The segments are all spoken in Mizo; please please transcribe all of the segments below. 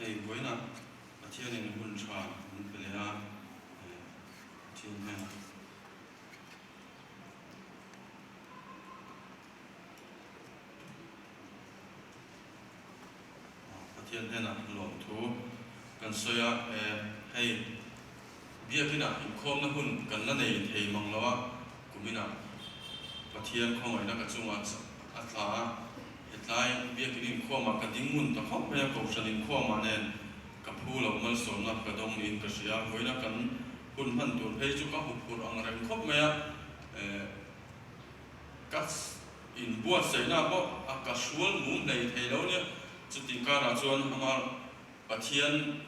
Hei vawiinah Pathianin hun tha min pe leh a, Pathian hnenah. Pathian hnenah lawmthu kan sawi a, hei Biakinah inkhawmna hun kan la nei thei mang lo a, kuminah Pathian khawngaihna ka chungah a tla a, hetlai Biakin inkhawmah ka ding ngun ta khawp mai a, Kohhran inkhawmah nen ka phu loh malsawmna ka dawng niin ka hria, vawiina kan hun hman tur phei chu ka huphurh ang reng khawp mai a, Ka inbuatsaihna pawh a ka hrual mum hlei thei lo nia. Chutih karah chuan ama Pathian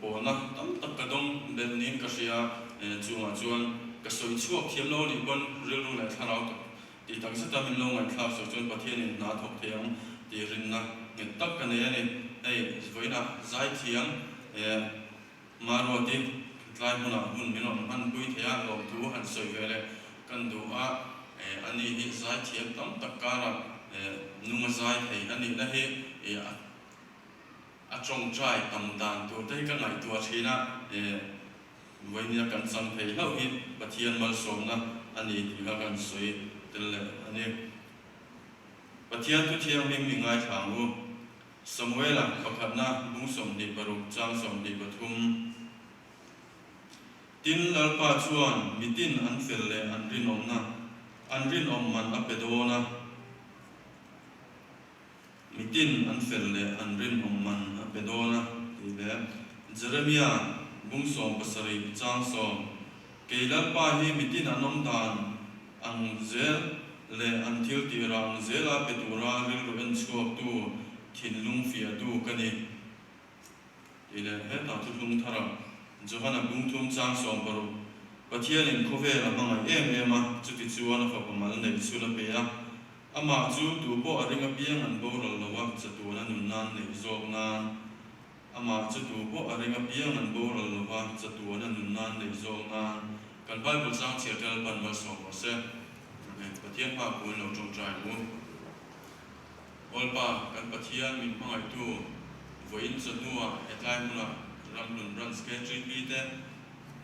pawhna tam tak ka dawng belh niin ka hria. Chungah chuan ka sawi chhuak thiam lo anih pawn rilru leh thlarau tak tih tak zeta min lo ngaihthlak sak chuan Pathianin hna thawk thei ang tih rinna nghet tak ka nei a ni. Hei vawiinah zaithiam Maruati, tlai hmunah hun min rawn hmanpui thei a, lawmthu han sawi ve leh kan duh a, ani hi zaithiam tam tak karah nunga zai thei a nihna hi a tawngtai tam dan tur te hi ka ngaihtuah thin a, vawinia kan chang thei hlauh hi Pathian malsawmna a ni tih kha kan sawi tel leh a ni. Pathian thu thianghlim i ngaithla ang u. Samuela pakhatna bung 26 chang 23 Tin, Lalpa chuan mitin an fel leh an rinawmna, an rinawm man a pe dawn a. Mitin an fel leh an rinawm man a pe dawn a, tih leh Jeremia bung 17 chang 10 Kei Lalpa hi mitin an awm dan ang zel leh an thil tirah ang zela pe tura rilru en chhuaktu, thinlung fiahtu ka ni. Tih leh hetah thuthlung tharah Johana bungthum chang 60, Pathianin khawvel a hmangaih em em a, chuti chuan a fapa mal neih chhun a pe a, amah chu tu pawh a ring apiang an boral lo a, chatuan a nun nan neih zawk nan. Amah chu tu pawh a ring apiang an boral lo va, chatuan a nun nan neih zawk nan kan Bible chang chhiar te Lalpan malsawm rawh se. Amen. Pathian hma kun lo tawngtai ang u. Awlpa, kan Pathian min hmangaihtu, vawiin chawhnuah hetlai hmunah Ramhlun Branch KTP te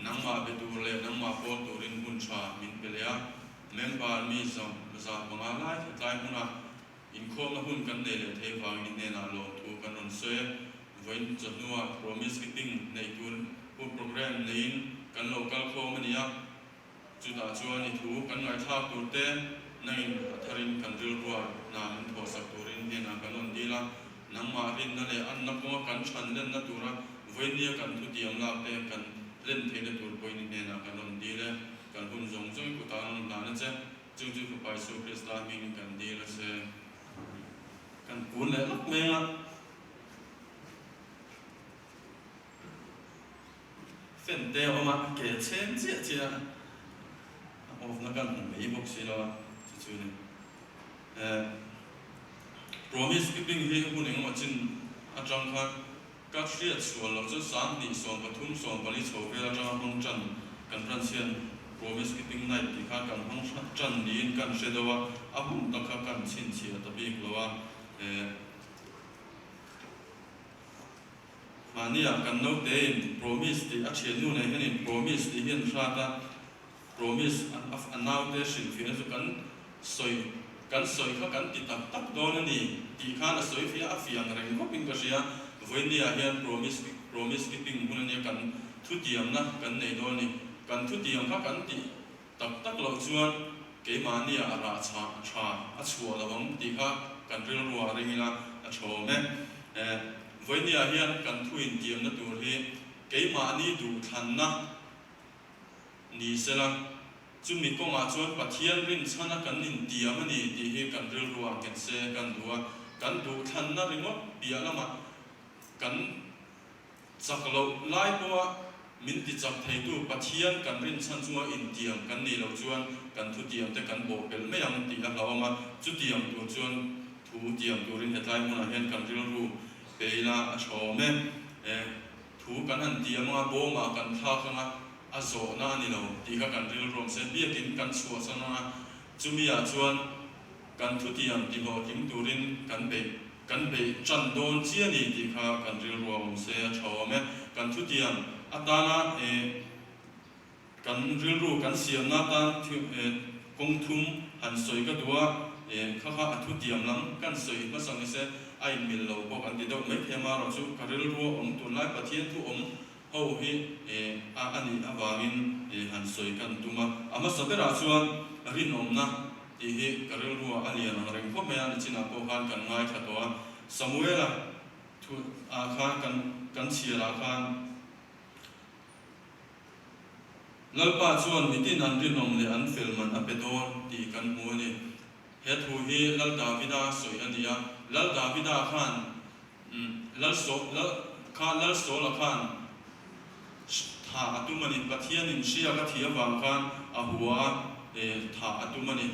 nangmah be tur leh nangmah pawl turin hun tha min pe leh a, member mi 105 lai hetlai hmunah Inkhawmna hun kan nei leh thei vangin i hnenah lawmthu kan rawn sawi a, vawiin chawhnua Promise Keeping neih tur hun programme neiin kan lo kal khawm a ni a, chutah chuan i thu kan ngaihthlak tur te nangin a tharin kan rilrua hna min thawhsak turin hnenah kan rawn dil a, nangmah rinna leh anna kawnga kan chhan lenna tura vawinia kan thutiam lak te kan hlen theihna tur pawhin i hnenah kan rawn dil e, kan hun zawng zawng i kutah an rawn hlan a che. Chu chu Fapa Isua Krista hmingin kan dil a che. Kan kun leh lawk mai ang a. Fan te a awm a, a ke a chhem chiah chiah a, a off na kan hmu mai bawk si lo a, chu chu ni. Eh, promise keeping hi hun engemaw chin atang khan ka hriat sual loh chu 2013 14 chho vel atanga hmang tan kan branch hian promise keeping night tih kha kan hmang tan niin kan hre deuh a, a hun tak kha kan chhinchhiah ta bik lo a, eh mahnia kan naute in promise tih a thiannu nei hianin promise tih hi an hrat a, Promise a naute hrilhfiahna chu kan sawi kan sawi kha kan ti tak tak dawn a ni tih khan a sawi fiah a fiah ang reng khawpin ka hria. Vawinia hian promise promise keeping hun a nia kan thutiamna kan nei dawn a ni. Kan thutiam kha kan tih tak tak loh chuan keimahnia a rah chhah tha a chhuah lo ang tih kha kan rilruah a ring ila a tha awm e. Vawinia hian kan thu intiamna tur hi keimahni duhthlanna Ni sela, chumi kawngah chuan Pathian rinchhana kan intiam a ni tih hi kan rilruah nghet se kan duh a, kan duhthlanna ringawt piah lamah kan chak loh lai pawha min tichak theitu Pathian kan rinchhan chunga intiam kan nih loh chuan kan thutiamte kan bawhpelh mai ang tih a hlauhawm a, chutiang tur chuan thu tiam turin hetlai hmunah hian kan rilru pe ila a tha awm e. Thu kan han ti anga bawmah kan thlak anga a zawhna a ni lo tih kha kan rilruam se biakin kan chhuahsan anga chumi ah chuan kan thutiam tihlawhtling turin kan beih kan. Kan beih ṭan dawn chi a ni tih kha kan rilru a awm se a ṭha awm e. Kan thutiam atana e kan rilru kan siamna atan kawng thum han sawi ka duh a, e kha kha a thutiam lam kan sawi hmasa ni se a inmil lo pawh kan ti deuh mai thei a, marawh chu ka rilru a awm tunlai Pathian thu awm ho hi e a a nih avangin e han sawi kan tum a. A hmasa berah chuan rinawmna tih hi ka rilru ah a lian ang reng khawp mai a, nichinah pawh khan kan ngaithla tawh a, Samuela thu ah khan kan kan chhiar ah khan Lalpa chuan mitin an rinawm leh an fel man a pe dawn tih kan hmu a ni. He thu hi Lal Davida sawi a ni a, Lal Davida khan Lal Saw Lal kha Lal Sawla khan thah a tum a ni. Pathianin hriak a thih avang khan a hua a, thah a tum a ni.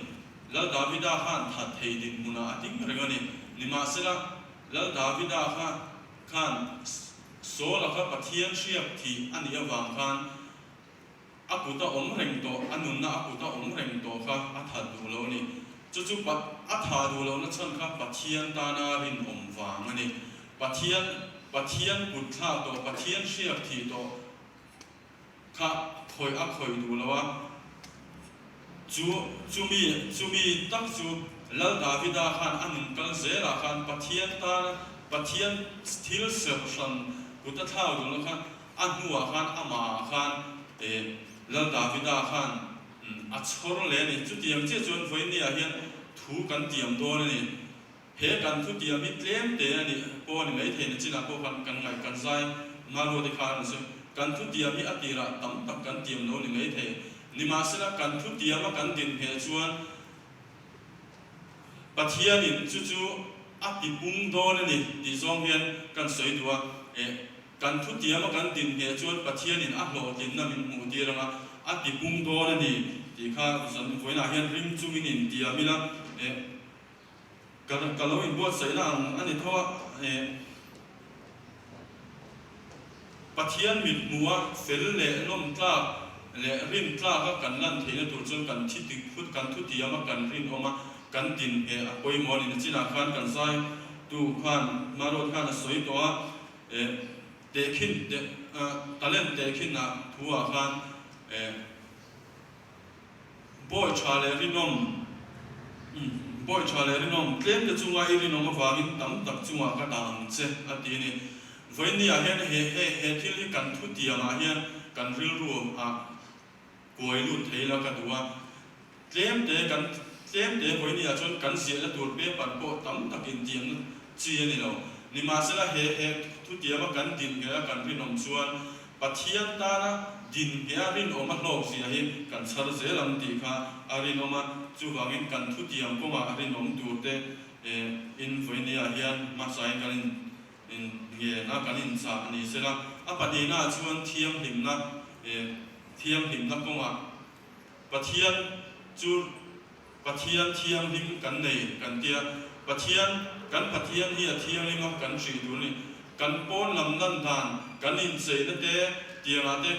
Lal Davida khan that thei dinhmunah a ding reng a ni. Nimahsela, Lal Davida kha khan Sawla kha Pathian hriak thih a nih avang khan A kut a awm reng tawh, a nunna a kut a awm reng tawh kha a that duh lo a ni. Chu chu a tha duh lohna chhan kha Pathian tana rinawm vang a ni. Pathian, Pathian kut thlak tawh, Pathian hriak thih tawh kha khawih a khawih duh lo a. Chu, chumi, chumi tak chu Lal Davida khan a nun kal zelah khan Pathian tana, Pathian thil serh hran kut a thlak duh lo khan A hnuah khan amahah khan eh Lal Davida khan a chhawr leh a ni. Chutiang chiah chuan vawinia hian thu kan tiam dawn a ni. He kan thu tiam hi tlem te a nih pawh a ni maithei na chinah pawh khan kan ngaih kan zai Maruati khan a ni chu. Kan thu tiam hi a tirah tam tak kan tiam lo ni maithei. Nimahsela kan thu tiama kan din hmel chuan Pathianin chu chu a tipung dawn a ni tih zawng hian kan sawi duh a. Eh. Kan thutiama kan din ngheh chuan Pathianin a hlawhtlinna min hmuh tir anga a tipung dawn a ni tih kha zan vawiinah hian ring chungin intiam ila eh ka ka lo inbuatsaihna ang a ni tho a eh Pathian mit hmuha fel leh lawm tlak leh rin tlaka kan lan theihna tur chuan kan thi kan thutiama kan rinawm a kan din ngheh a pawimawh a ni. Nachinah khan kan zai tu khan Maruat khan a sawi tawh a. Eh tehkhin teh talent tehkhin ah thu ah khan eh bawi tha leh rinawm bawi tha leh rinawm tlem te chunga i rinawm avangin tam tak chungah ka dah ang che a ti a ni. Vawiin ah hian he he he thil hi kan thutiang ah hian kan rilru ah Kuai lut thei la ka duh a, tlem te kan tlem te vawinia chuan kan ziahna tur paper pawh tam tak intiamna chi a ni lo. Nimahsela he he thutiama kan din ngheh a kan rinawm chuan Pathian tana din ngheh a rinawm a hlawk zia hi kan chhar zel ang tih kha a rinawm a, chuvangin kan thutiam kawngah rinawm tur te in vawinia hian hmasain kan in in ngen a kan inchah a ni sela, a pahnihnaah chuan thianghlimna eh thianghlimna kawngah Pathian chu Pathian thianghlim kan nei kan tia, Pathian kan Pathian hi a thianghlim a kan hrih tur a ni. Kan pawn lam lan dan, kan incheina te tiangah te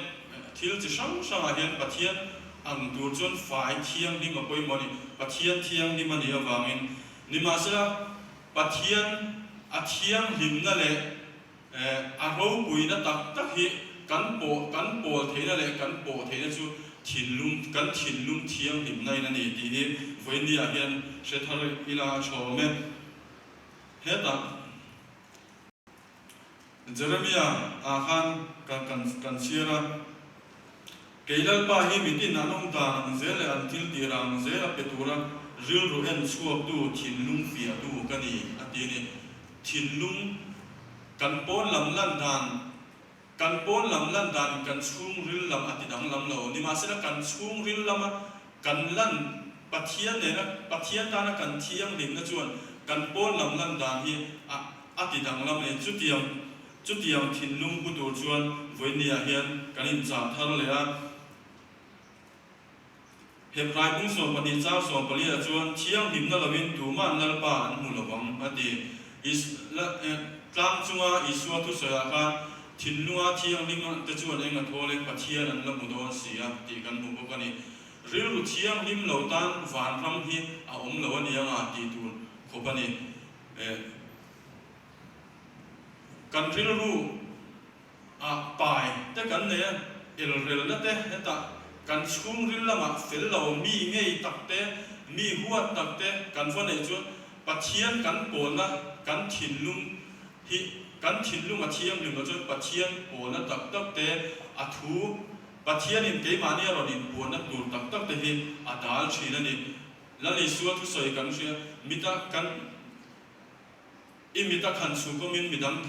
thil chi hrang hrangah hian Pathian ang tur chuan fai thianghlim a pawimawh a ni. Pathian thianghlim a nih avangin nimahsela Pathian a thianghlimna leh a ropuina tak tak hi kan pawh kan pawl theihna leh kan pawh theihna chu thinlung kan thinlung thianghlimna in a ni tih hi vawinia hian hre thar ila a tha awm e. Hetah Jeremia ah khan kan kan kan chhiar a, Kei Lalpa hi mitin an awm dan ang zel leh an thil tir ang zel a pe tura rilru en chhuaktu thinlung fiahtu ka ni, a ti a ni. Thinlung kan pawn lam lan dan kan pawn lam lan dan kan chhungril lam a ti danglam lo. Nimahsela kan chhungril lama kan lan Pathian nena Pathian tana kan thianghlimna chuan kan pawn lam lan dan hi a a ti danglam a ni. Chutiang Chutiang thinlung pu tur chuan vawinia hian kan inchah thar leh a. Hebrai bung 12 chang 14 ah chuan thianghlimna loin tuma'n Lalpa an hmu lo vang a ti. Tlang chunga Isua thusawiah khan thinlunga thianghlim te chuan eng a thawl e, Pathian an la hmu dawn si a tih kan hmu bawk a ni. Rilru thianghlim lo tan vanram hi a awm lo a ni anga tih tur khawp a ni. Kan rilru ah pai te kan nei a, elrelna te hetah kan chhungril lamah fel lo mi ngei tak te, mi huat tak te kan va neih chuan Pathian kan pawlna kan thinlung hi kan thinlung a thianghlim loh chuan Pathian pawlna tak tak te a thu Pathianin keimahni a rawn inpuanna tur tak tak te hi a dal thin a ni. Lal Isua thusawi kan hria mita kan I mita khan chhuk awmin midang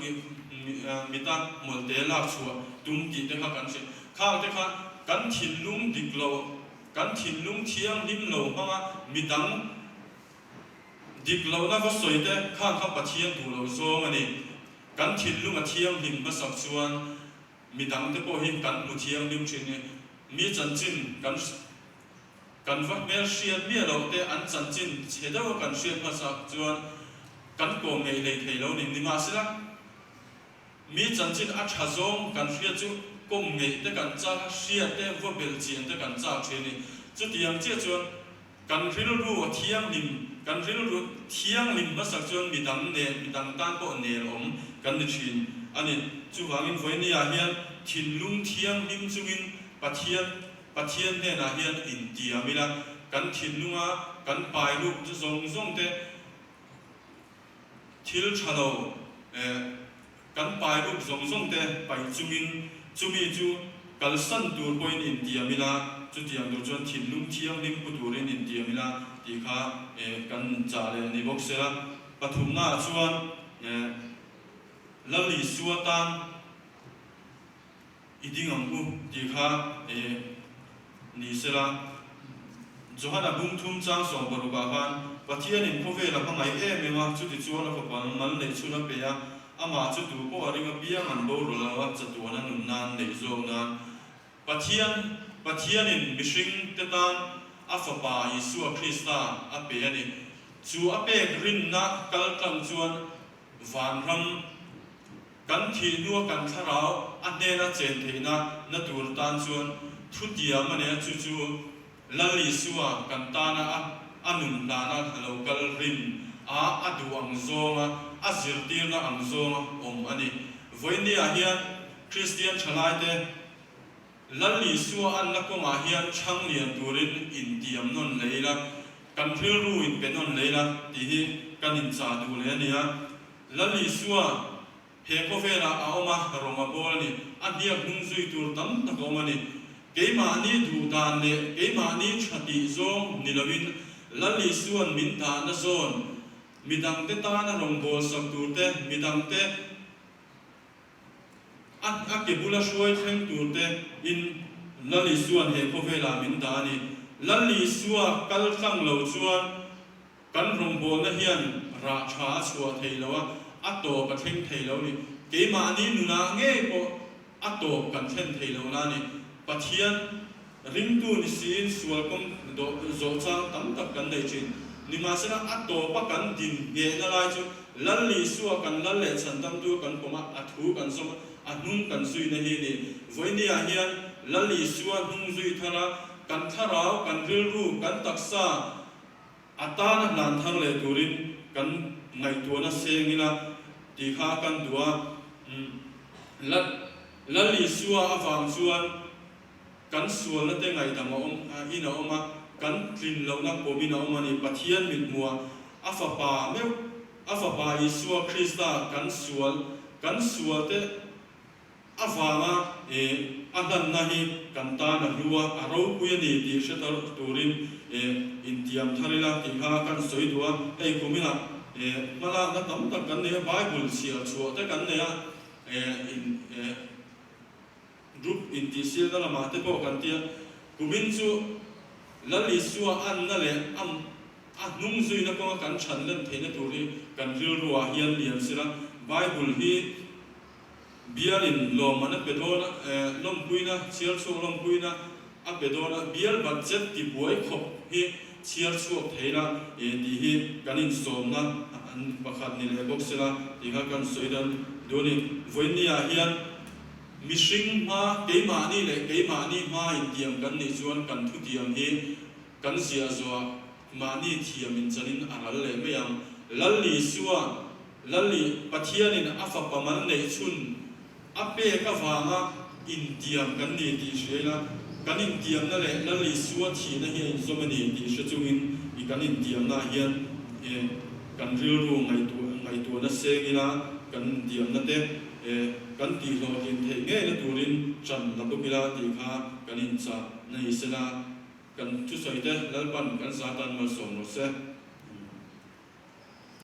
mita hmawlhte lak chhuah tum tih te kha kan hria. Khang te kha kan thinlung dik lo, kan thinlung thianghlim lo hmanga midang dik lohna va sawi te khang kha Pathian duh loh zawng a ni. Kan thinlung a thianghlim hmasak chuan midang te pawh hi kan hmu thianghlim thin i mi chanchin kan Kan va hmel hriat miah loh te an chanchin chhe deuh a kan hriat hmasak chuan kan kawm ngei hlei thei lo ni. Nimahsela, mi chanchin a tha zawng kan hriat chu kawm ngeih te kan chak a, hriat te, va belh chian te kan chak thin a ni. Chutiang chiah chuan kan rilru a thianghlim, kan rilru thianghlim hmasak chuan midang nen, midang tan pawh nel awm kan ni thin a ni. Chuvangin vawinia hian thinlung thianghlim chungin Pathian Pathian hnenah hian intiam ila, kan thinlunga kan pai luk chu zawng zawng te thil tha lo kan pai luk zawng zawng te pai chungin chumi chu kalsan tur pawhin intiam ila, chutiang tur chuan thinlung thianghlim pu turin intiam ila tih kha kan chah leh ni bawk sela. Pathumnaah chuan Lal Isua tan I ding ang u tih kha e ni sela. Johana bung thum chang 16 ah khan Pathianin khawvel a hmangaih em em a, chutichuan a fapa mal neih chhun a pe a, amah chu tu pawh a ring apiang an boral lo a, chatuan a nun nan neih zawk nan Pathian Pathianin mihring te tan a fapa Isua Krista a pe a ni. Chu a pek rinna kal tlang chuan vanram Kan thih hnua kan thlarau a hnena chen theihna na tur tan chuan thutiam a nia, chu chu Lal Isua kan tana a a nun hlana lo kal rin a, a duh ang zawnga a zirtirna ang zawnga awm a ni. Vawinia hian Kristian thalaite Lal Isua anna kawngah hian chhang lian turin intiam nawn leh ila, kan rilru inpe nawn leh ila tih hi kan inchah duh leh a nia. Lal Isua he khawvelah a awm a, rawng a bawl a ni. A hniak hnung zui tur tam tak a awm a ni. Keimahni duh dan leh keimahni tha tih zawng ni loin Lal Isua'n min dahna zawn, midangte tana rawngbâwl sak turte, midangte a a ke bula hruai thleng turte in Lal Isua'n he khawvelah min dah a ni. Lal Isua kal tlang lo chuan Kan rawngbawlna hian rah tha a chhuah thei lo a, a tawp a thleng thei lo ni. Keimahni nunah ngei pawh a tawp kan thlen thei lo na ni. Pathian ringtu ni siin sual kawng dawh zawh chang tam tak kan nei thin. Nimahsela a tawpa kan din nghehna lai chu Lal Isua kan lal leh chhandamtu kan pawm a, a thu kan zawm a, a hnung kan zuina hi ni. Vawinia hian Lal Isua hnung zui thar a, kan thlarau, kan rilru, kan taksa, A tana hlan thar leh turin kan ngaihtuahna seng ila tih kha kan duh a. Lal Isua avang chuan kan sualna te ngaihdam a awm in a awm a, kan tlin lohna pawmin a awm a ni. Pathian mithmuah a fapa meuh, a fapa Isua Krista kan sual, kan sualte Avanga e a hlanna hi kan tan a hlu a, a ropui a ni tih hre tar turin e intiam thar ila tih kha kan sawi duh a. Hei kuminah e hmalakna tam tak kan nei a, Bible chhiar chhuah te kan nei a, e in e group intihsiakna lamah te pawh kan ti a. Kumin chu Lal Isua anna leh a a hnung zuina kawnga kan chhan len theihna tur hi kan rilruah hian lian sela, Bible hi Bialin lawmman a pe dawn a, lawmpuina, chhiar chhuak lawmpuina a pe dawn a, bial budget tibuai khawp hi chhiar chhuak thei la tih hi kan insawmna pakhat ni leh bawk sela tih kha kan sawi dan duh a ni. Vawinia hian mihring hma, keimahni leh keimahni hma intiam kan nih chuan kan thutiam hi kan ziah zuah mahni thiam inchanin a ral leh mai ang. Lal Isua. Lali Pathianin a fapa mal neih chhun a pek avanga intiam kan ni tih hria ila, kan intiamna leh Lal Isua thihna hi a inzawm a ni tih hre chungin i kan intiamnaah hian e kan rilru ngaihtuahna seng ila, kan intiamna te e kan tihhlawhtlin theih ngeina turin ṭan la bawk ila tih kha kan inchah na ni sela, kan thusawi te Lalpan kan za tan malsawm rawh se.